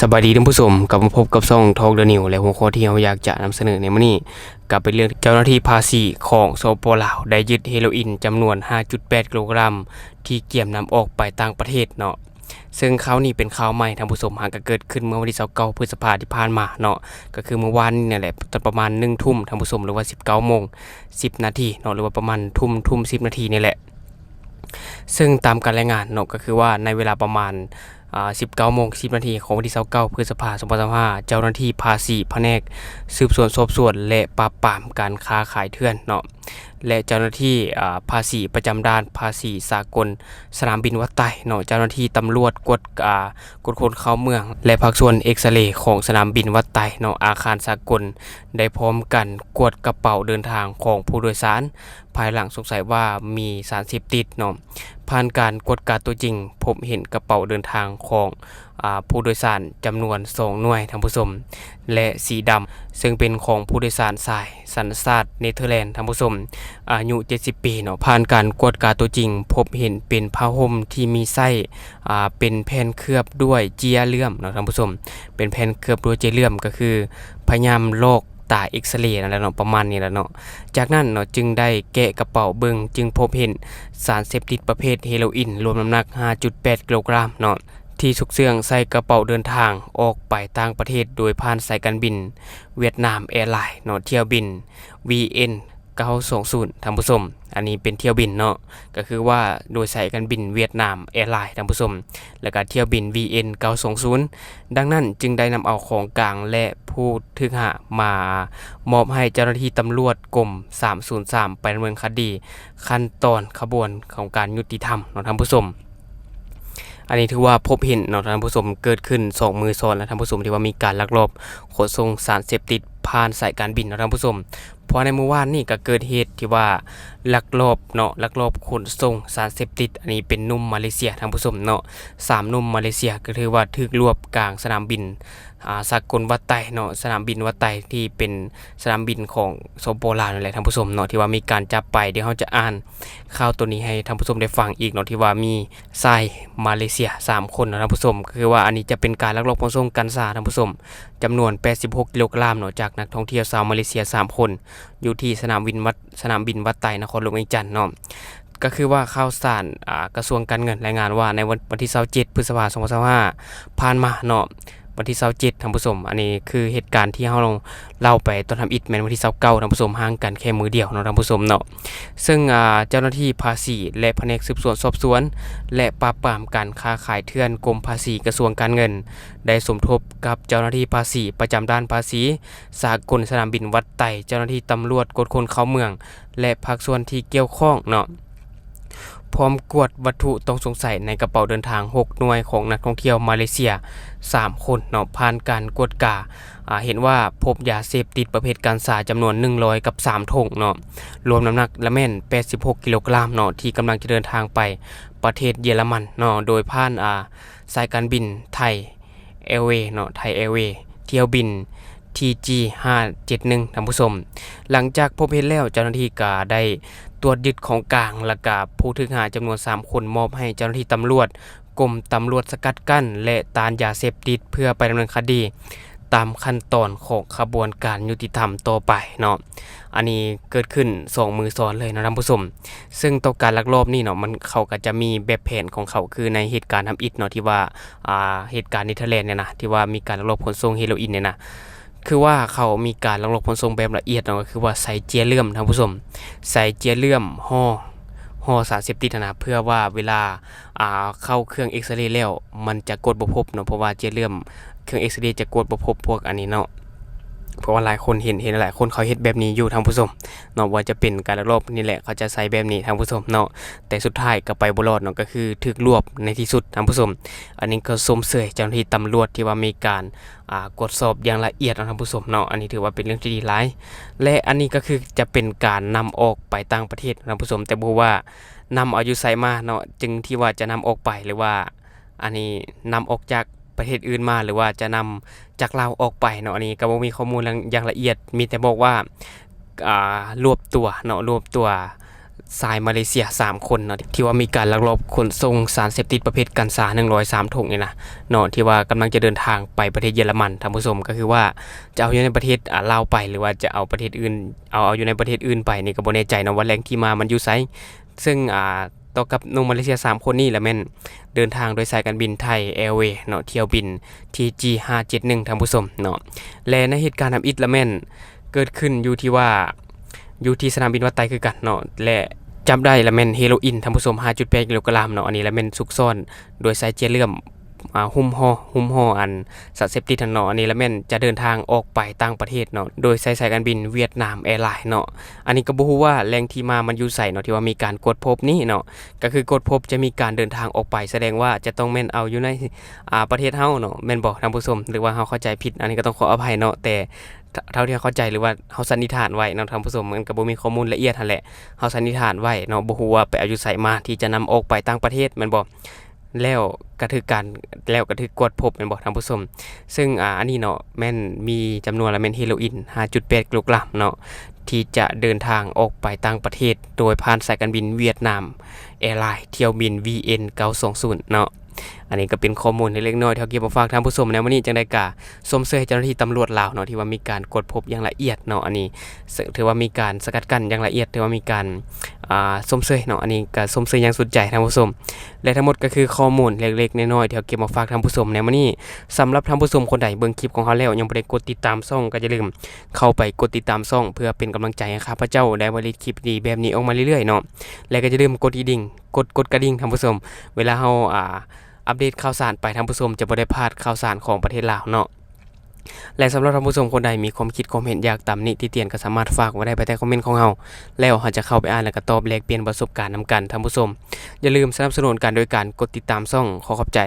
ສະບາຍດີທ່ານຜູ້ຊົມ, ກັບມາພົບກັບຊ່ອງ Talk the News ແລະ ຫົວຂໍ້ທີ່ເຮົາຢາກຈະນຳສະເໜີໃນມື້ນີ້ ກໍເປັນເລື່ອງເຈົ້າໜ້າທີ່ພາສີຂອງ ສປປ ລາວ ໄດ້ຍຶດເຮໂຣອິນຈຳນວນ ຫ້າຈຸດແປດ ກິໂລກຣາມ ທີ່ກຽມນຳອອກໄປຕ່າງປະເທດເນາະ. ເຊິ່ງຂ່າວນີ້ເປັນຂ່າວໃໝ່ທ່ານຜູ້ຊົມ, ຫາກະເກີດຂຶ້ນເມື່ອວັນທີຊາວເກົ້າ ພຶດສະພາທີ່ຜ່ານມາເນາະ, ກໍຄືມື້ວານນີ້ແຫຼະ ຕອນປະມານໜຶ່ງທຸ່ມທ່ານຜູ້ຊົມ ຫຼືວ່າສິບເກົ້າໂມງສິບນາທີເນາະ, ຫຼືວ່າປະມານທຸ່ມ ທຸ່ມສິບນາທີນີ້ແຫຼະ. ເຊິ່ງຕາມການລາຍງານເນາະ ກໍຄືວ່າໃນເວລາປະມານ ອາ ສິບເກົ້າໂມງສິບນາທີຂອງວັນທີຊາວເກົ້າ ພຶດສະພາ ສອງພັນຊາວຫ້າ ເຈົ້າໜ້າທີ່ພາສີ ພະແນກສືບສວນສອບສວນ ແລະ ປາບປາມການຄ້າຂາຍເຖື່ອນເນາະ ແລະ ເຈົ້າໜ້າທີ່ ອາ ພາສີປະຈຳດ່ານພາສີສາກົນສະໜາມບິນວັດໄຕເນາະ, ເຈົ້າໜ້າທີ່ຕຳຫຼວດກວດ ອາ ກວດຄົນເຂົ້າເມືອງ ແລະ ພາກສ່ວນເອັກສະເຣຂອງສະໜາມບິນວັດໄຕເນາະ, ອາຄານສາກົນ ໄດ້ພ້ອມກັນກວດກະເປົາເດີນທາງຂອງຜູ້ໂດຍສານ ພາຍຫຼັງສົງໄສວ່າມີສານເສບຕິດເນາະ. ຜ່ານການກວດກາຕົວຈິງ ພົບເຫັນກະເປົາເດີນທາງຂອງ ອາ ຜູ້ໂດຍສານຈຳນວນສອງໜ່ວຍທ່ານຜູ້ຊົມ ແລະ ສີດຳ ເຊິ່ງເປັນຂອງຜູ້ໂດຍສານຊາຍສັນຊາດເນເທີແລນທ່ານຜູ້ຊົມ ອາຍຸເຈັດສິບປີເນາະ. ຜ່ານການກວດກາຕົວຈິງ ພົບເຫັນເປັນຜ້າຫົ່ມທີ່ມີໄສ້ ອາ ເປັນແຜ່ນເຄືອບດ້ວຍເຈ້ຍເຫຼື້ອມເນາະທ່ານຜູ້ຊົມ, ເປັນແຜ່ນເຄືອບດ້ວຍເຈ້ຍເຫຼື້ອມ ກໍຄືພະຍາຍາມລອກ ຕາເອັກສະເຣນັ້ນແຫຼະເນາະ ປະມານນີ້ແຫຼະເນາະ. ຈາກນັ້ນເນາະ ຈຶ່ງໄດ້ແກະກະເປົາເບິ່ງ ຈຶ່ງພົບເຫັນສານເສບຕິດປະເພດເຮໂຣອິນ ລວມນ້ຳໜັກຫ້າຈຸດແປດກິໂລກຣາມເນາະ ທີ່ຊຸກເຊື່ອງໃສ່ກະເປົາເດີນທາງອອກໄປຕ່າງປະເທດ ໂດຍຜ່ານສາຍການບິນຫວຽດນາມແອລາຍເນາະ, ຖ້ຽວບິນ ວີເອັນ ເກົ້າສອງສູນ ທ່ານຜູ້ຊົມ. ອັນນີ້ເປັນຖ້ຽວບິນເນາະ ກໍຄືວ່າໂດຍສາຍການບິນຫວຽດນາມແອລາຍທ່ານຜູ້ຊົມ ແລ້ວກໍຖ້ຽວບິນ ວີເອັນ ເກົ້າສອງສູນ. ດັ່ງນັ້ນຈຶ່ງໄດ້ນຳເອົາຂອງກາງ ແລະ ຜູ້ຖືກຫາມາມອບໃຫ້ເຈົ້າໜ້າທີ່ຕຳຫຼວດກົມສາມສູນສາມ ໄປດຳເນີນຄະດີຂັ້ນຕອນຂະບວນຂອງການຍຸຕິທຳເນາະທ່ານຜູ້ຊົມ. ອັນນີ້ຖືວ່າພົບເຫັນເນາະທ່ານຜູ້ຊົມ ເກີດຂຶ້ນສອງມື້ຊ້ອນແລ້ວທ່ານຜູ້ຊົມ ທີ່ວ່າມີການລັກລອບຂົນສົ່ງສານເສບຕິດຜ່ານສາຍການບິນເນາະທ່ານຜູ້ຊົມ. ເພາະໃນມື້ວານນີ້ກໍເກີດເຫດທີ່ວ່າລັກລອບເນາະ ລັກລອບຂົນສົ່ງສານເສບຕິດ. ອັນນີ້ເປັນໜຸ່ມມາເລເຊຍທ່ານຜູ້ຊົມເນາະ, ສາມໜຸ່ມມາເລເຊຍ ກໍຖືວ່າຖືກລວບກາງສະໜາມບິນ ອາ ສາກົນວັດໄຕເນາະ, ສະໜາມບິນວັດໄຕທີ່ເປັນສະໜາມບິນຂອງ ສປປ ລາວ ນັ້ນແຫຼະທ່ານຜູ້ຊົມເນາະ ທີ່ວ່າມີການຈັບໄປ. ດຽວເຮົາຈະອ່ານຂ່າວໂຕນີ້ໃຫ້ທ່ານຜູ້ຊົມໄດ້ຟັງອີກເນາະ ທີ່ວ່າມີຊາຍມາເລເຊຍສາມຄົນເນາະທ່ານຜູ້ຊົມ. ກໍຄືວ່າອັນນີ້ຈະເປັນການລັກລອບຂົນສົ່ງກັນຊາທ່ານຜູ້ຊົມ ຈຳນວນແປດສິບຫົກກິໂລກຣາມເນາະ ຈາກນັກທ່ອງທ່ຽວຊາວມາເລເຊຍສາມຄົນ ຢູ່ທີ່ສະໜາມບິນວັດ ສະໜາມບິນວັດໄຕ ນະຄອນຫຼວງວຽງຈັນເນາະ. ກໍຄືວ່າຂ່າວສານ ອາ ກະຊວງການເງິນລາຍງານວ່າ ໃນວັນ ວັນທີຊາວເຈັດ ພຶດສະພາ ສອງພັນຊາວຫ້າ ຜ່ານມາເນາະ, ວັນທີຊາວເຈັດ ທ່ານຜູ້ຊົມ, ອັນນີ້ຄືເຫດການທີ່ເຮົາເລົ່າໄປຕອນທຳອິດ ແມ່ນວັນທີຊາວເກົ້າ ທ່ານຜູ້ຊົມ, ຫ່າງກັນແຄ່ມື້ດຽວເນາະ ທ່ານຜູ້ຊົມເນາະ. ເຊິ່ງ ອາ ເຈົ້າໜ້າທີ່ພາສີ ແລະ ພະແນກສືບສວນສອບສວນ ແລະ ປາບປາມການຄ້າຂາຍເຖື່ອນ ກົມພາສີ ກະຊວງການເງິນ ໄດ້ສົມທົບກັບເຈົ້າໜ້າທີ່ພາສີປະຈຳດ່ານພາສີສາກົນສະໜາມບິນວັດໄຕ, ເຈົ້າໜ້າທີ່ຕຳຫຼວດກວດຄົນເຂົ້າເມືອງ ແລະ ພາກສ່ວນທີ່ກ່ຽວຂ້ອງເນາະ ພ້ອມກວດວັດຖຸຕ້ອງສົງໄສໃນກະເປົາເດີນທາງຫົກໜ່ວຍຂອງນັກທ່ອງທ່ຽວມາເລເຊຍສາມຄົນເນາະ. ຜ່ານການກວດກາ ອາ ເຫັນວ່າພົບຢາເສບຕິດປະເພດກັນຊາຈຳນວນໜຶ່ງຮ້ອຍກັບສາມຖົງເນາະ, ລວມນ້ຳໜັກລະແມ່ນແປດສິບຫົກກິໂລກຣາມເນາະ ທີ່ກຳລັງຈະເດີນທາງໄປປະເທດເຢຍລະມັນເນາະ, ໂດຍຜ່ານ ອາ ສາຍການບິນໄທ ແອເວເນາະ, ໄທແອເວ ຖ້ຽວບິນ ທີຈີ ຫ້າເຈັດໜຶ່ງ ທ່ານຜູ້ຊົມ. ຫຼັງຈາກພົບເຫັນແລ້ວ ເຈົ້າໜ້າທີ່ກໍໄດ້ຕວດຍຶດຂອງກາງ ແລ້ວກໍຜູ້ຖືກຫາຈຳນວນສາມຄົນ ມອບໃຫ້ເຈົ້າໜ້າທີ່ຕຳຫຼວດ ກົມຕຳຫຼວດສະກັດກັ້ນ ແລະ ຕ້ານຢາເສບຕິດ ເພື່ອໄປດຳເນີນຄະດີຕາມຂັ້ນຕອນຂອງຂະບວນການຍຸຕິທຳຕໍ່ໄປເນາະ. ອັນນີ້ເກີດຂຶ້ນສອງມື້ຊ້ອນເລີຍເນາະທ່ານຜູ້ຊົມ. ເຊິ່ງຕໍ່ການລັກລອບນີ້ເນາະ ມັນ ເຂົາກໍຈະມີແບບແຜນຂອງເຂົາ ຄືໃນເຫດການທຳອິດເນາະ ທີ່ວ່າ ອ່າ ເຫດການເນເທີແລນນີ້ນະ ທີ່ວ່າມີການລັກລອບຂົນສົ່ງເຮໂຣອິນນີ້ນະ ຄືວ່າເຂົາມີການລັກລອບຂົນສົ່ງແບບລະອຽດເນາະ, ກໍຄືວ່າໃສ່ເຈ້ຍເຫຼື້ອມ ທ່ານຜູ້ຊົມ, ໃສ່ເຈ້ຍເຫຼື້ອມຫໍ່ ຫໍ່ສານເສບຕິດຫັ້ນນະ ເພື່ອວ່າເວລາ ອ່າ ເຂົ້າເຄື່ອງເອັກສະເຣແລ້ວ ມັນຈະກວດບໍ່ພົບເນາະ, ເພາະວ່າເຈ້ຍເຫຼື້ອມ ເຄື່ອງເອັກສະເຣຈະກວດບໍ່ພົບພວກອັນນີ້ເນາະ. ເພາະວ່າຫຼາຍຄົນເຫັນ ເຫັນຫຼາຍຄົນເຂົາເຮັດແບບນີ້ຢູ່ທ່ານຜູ້ຊົມເນາະ, ວ່າຈະເປັນການລັກລອບນີ້ແຫຼະ ເຂົາຈະໃຊ້ແບບນີ້ທ່ານຜູ້ຊົມເນາະ, ແຕ່ສຸດທ້າຍກໍໄປບໍ່ລອດເນາະ, ກໍຄືຖືກລວບໃນທີ່ສຸດທ່ານຜູ້ຊົມ. ອັນນີ້ກໍຊົມເຊີຍເຈົ້າໜ້າທີ່ຕຳຫຼວດທີ່ວ່າມີການ ອ່າ ກວດສອບຢ່າງລະອຽດເນາະທ່ານຜູ້ຊົມເນາະ, ອັນນີ້ຖືວ່າເປັນເລື່ອງທີ່ດີຫຼາຍ ແລະ ອັນນີ້ກໍຄືຈະເປັນການນຳອອກໄປຕ່າງປະເທດທ່ານຜູ້ຊົມ, ແຕ່ບໍ່ຮູ້ວ່ານຳເອົາຢູ່ໃສມາເນາະ ຈຶ່ງທີ່ວ່າຈະນຳອອກໄປ ຫຼືວ່າ ອັນນີ້ນຳອອກຈາກປະເທດອື່ນມາ ຫຼືວ່າຈະນຳຈາກລາວອອກໄປເນາະ, ອັນນີ້ກໍບໍ່ມີຂໍ້ມູນຢ່າງ ຢ່າງລະອຽດ, ມີແຕ່ບອກວ່າ ອ່າ ລວບຕົວເນາະ ລວບຕົວ ຊາຍມາເລເຊຍສາມຄົນເນາະ ທີ່ວ່າມີການລັກລອບຂົນສົ່ງສານເສບຕິດປະເພດກັນຊາໜຶ່ງຮ້ອຍສາມຖົງນີ້ນະເນາະ ທີ່ວ່າກຳລັງຈະເດີນທາງໄປປະເທດເຢຍລະມັນ ທ່ານຜູ້ຊົມ. ກໍຄືວ່າຈະເອົາຢູ່ໃນປະເທດ ອາ ລາວໄປ ຫຼືວ່າຈະເອົາປະເທດອື່ນ ເອົາ ເອົາຢູ່ໃນປະເທດອື່ນໄປນີ້ ກໍບໍ່ແນ່ໃຈເນາະວ່າແຫຼ່ງທີ່ມາມັນຢູ່ໃສ. ເຊິ່ງ ອາ ຕໍ່ກັບໜຸ່ມມາເລເຊຍສາມຄົນນີ້ລະແມ່ນເດີນທາງໂດຍສາຍການບິນໄທແອເວເນາະ ຖ້ຽວບິນ ທີຈີຫ້າເຈັດໜຶ່ງ ທ່ານຜູ້ຊົມເນາະ. ແລະ ໃນເຫດການທຳອິດລະແມ່ນເກີດຂຶ້ນຢູ່ທີ່ວ່າ ຢູ່ທີ່ສະໜາມບິນວັດໄຕຄືກັນເນາະ ແລະ ຈັບໄດ້ລະແມ່ນເຮໂຣອິນ ທ່ານຜູ້ຊົມ ຫ້າຈຸດແປດກິໂລກຣາມເນາະ. ອັນນີ້ລະແມ່ນຊຸກຊ້ອນໂດຍໃຊ້ເຈ້ຍເຫຼື້ອມ ອາ ຫຸ້ມຫໍ່ ຫຸ້ມຫໍ່ອັນສານເສບຕິດຫັ້ນເນາະ. ອັນນີ້ລະແມ່ນຈະເດີນທາງອອກໄປຕ່າງປະເທດເນາະ ໂດຍໃຊ້ສາຍການບິນຫວຽດນາມແອລາຍເນາະ. ອັນນີ້ກໍບໍ່ຮູ້ວ່າແຫຼ່ງທີ່ມາມັນຢູ່ໃສເນາະ ທີ່ວ່າມີການກວດພົບນີ້ເນາະ ກໍຄືກວດພົບຈະມີການເດີນທາງອອກໄປ ສະແດງວ່າຈະຕ້ອງແມ່ນເອົາຢູ່ໃນ ອາ ປະເທດເຮົາເນາະ ແມ່ນບໍ່ທ່ານຜູ້ຊົມ ຫຼືວ່າເຮົາເຂົ້າໃຈຜິດ ອັນນີ້ກໍຕ້ອງຂໍອະໄພເນາະ. ແຕ່ ເທົ່າທີ່ເຮົາເຂົ້າໃຈ ຫຼືວ່າເຮົາສັນນິຖານໄວ້ເນາະທ່ານຜູ້ຊົມ ມັນກໍບໍ່ມີຂໍ້ມູນລະອຽດຫັ້ນແຫຼະ ເຮົາສັນນິຖານໄວ້ເນາະ ບໍ່ຮູ້ວ່າໄປເອົາຢູ່ໃສມາ ທີ່ຈະນຳອອກໄປຕ່າງປະເທດແມ່ນບໍ່ ແລ້ວກະຖືກການ ແລ້ວກະຖືກກວດພົບແມ່ນບໍ່ທ່ານຜູ້ຊົມ. ເຊິ່ງ ອາ ອັນນີ້ເນາະ ແມ່ນມີຈຳນວນລະແມ່ນເຮໂຣອິນ ຫ້າຈຸດແປດກິໂລກຣາມເນາະ ທີ່ຈະເດີນທາງອອກໄປຕ່າງປະເທດ ໂດຍຜ່ານສາຍການບິນຫວຽດນາມແອລາຍ ຖ້ຽວບິນ ວີເອັນເກົ້າສອງສູນເນາະ. ອັນນີ້ກໍເປັນຂໍ້ມູນເລັກໆນ້ອຍໆ ທີ່ເຮົາເກັບມາຝາກທ່ານຜູ້ຊົມໃນມື້ນີ້. ຈັ່ງໃດກໍຊົມເຊີຍໃຫ້ເຈົ້າໜ້າທີ່ຕຳຫຼວດລາວເນາະ ທີ່ວ່າມີການກວດພົບຢ່າງລະອຽດເນາະ ອັນນີ້ ຖືວ່າມີການສະກັດກັ້ນຢ່າງລະອຽດ ຖືວ່າມີການ ອາ ຊົມເຊີຍເນາະ. ອັນນີ້ກໍຊົມເຊີຍຢ່າງສຸດໃຈທ່ານຜູ້ຊົມ ແລະ ທັງໝົດກໍຄືຂໍ້ມູນເລັກໆນ້ອຍໆ ທີ່ເຮົາເກັບມາຝາກທ່ານຜູ້ຊົມໃນມື້ນີ້. ສຳລັບທ່ານຜູ້ຊົມຄົນໃດເບິ່ງຄລິບຂອງເຮົາແລ້ວ ຍັງບໍ່ໄດ້ກົດຕິດຕາມຊ່ອງ ກໍຢ່າລືມເຂົ້າໄປກົດຕິດຕາມຊ່ອງ ເພື່ອເປັນກຳລັງໃຈໃຫ້ຂ້າພະເຈົ້າໄດ້ຜະລິດຄລິບດີໆແບບນີ້ອອກມາເລື້ອຍໆເນາະ. ແລະ ກໍຢ່າລືມກົດກະດິ່ງ ກົດ ກົດກະດິ່ງທ່ານຜູ້ຊົມ ເວລາເຮົາ ອາ ອັບເດດຂ່າວສານໄປ ທ່ານຜູ້ຊົມຈະບໍ່ໄດ້ພາດຂ່າວສານຂອງປະເທດລາວເນາະ. ແລະ ສຳລັບທ່ານຜູ້ຊົມຄົນໃດມີຄວາມຄິດຄວາມເຫັນ ຢາກຕຳໜິຕິຕຽນ ກໍສາມາດຝາກໄວ້ໄດ້ພາຍໃຕ້ຄອມເມັນຂອງເຮົາ ແລ້ວເຮົາຈະເຂົ້າໄປອ່ານ ແລະ ກໍຕອບແລກປ່ຽນປະສົບການນຳກັນທ່ານຜູ້ຊົມ. ຢ່າລືມສະໜັບສະໜູນກັນໂດຍການກົດຕິດຕາມຊ່ອງ. ຂໍຂອບໃຈ.